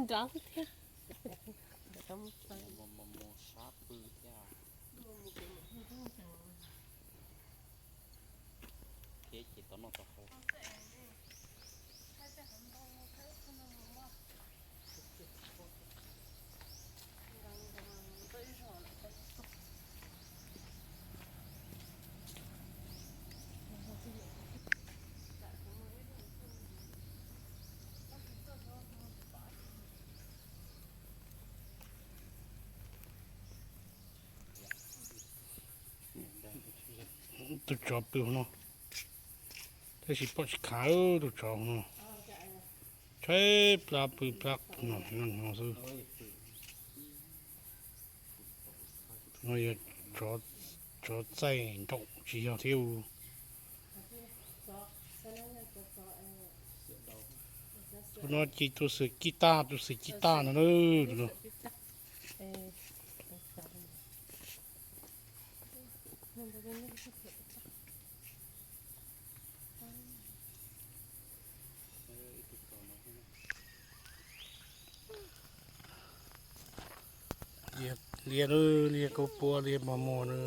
Rov thiab. Mus sab pw thiab. Thiab ces tom noj tom haus. Tus tsov pw hauv no, tab sis pom tsis khav tus tsov hauv no, tshaib plab pw plab no no xwb. Tus no yog tsov txaij nraum tsis yog thiab. Tus no ces tus xwm kis tag, tus xwm kis tag no na, tus no. Liab, liab, liab kaub puab, liab mos mos na.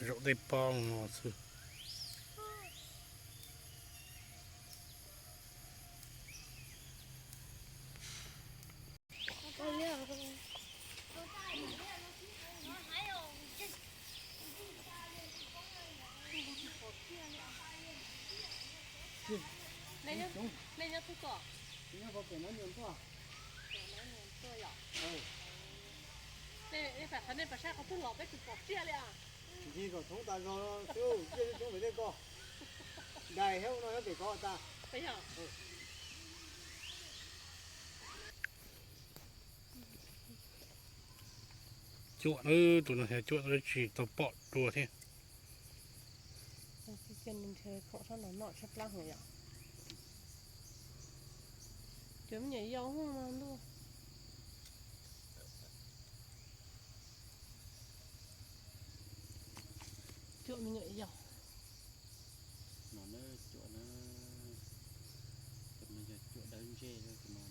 Zaum tej pob no xwb. Nej nyob twg ko? Nej pom qhov nej pom sab qhov twg los peb tsis pom tsiaj li as. Ncig kom thoob tas zog xwb, tsiaj coob coob pem tej ko. Dais thiab ua no nyob pem ko tas. Cuam na, tus no yog cuam tsis tau pom dua thiab. Khoom sab no noj tshaib plab heev yom. Cov me nyuam yaus no ntuj. Cuam me nyuam yaus. No na, cuam na, tus no yog cuam dawb ntseg, tus no,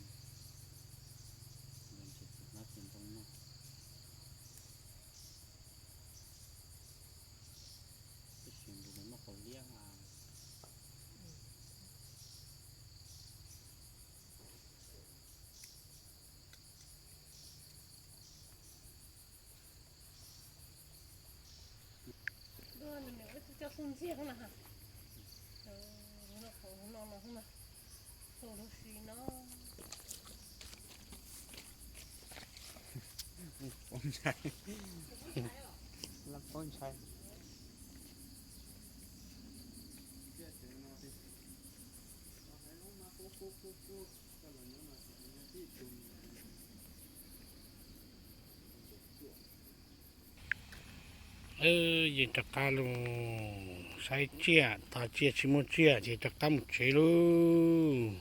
tus no ntshe tsis hnab tsis ntoo noj. Tab sis nws noj qos liab a. Coj xub ntxiag na ha. No, no, no, no. Tau lub si no. Poob ntshai. Lab poob ntshai. Wb yeej rov qab los saib tsiaj, tas tsiaj tsis muaj tsiaj ces rov qab mus tsev lauj.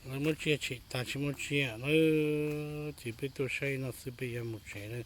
Lawv muab tsiaj tshem tas tsis muaj tsiaj na, ces peb tuaj saib no xwb peb yuav mus tsev na.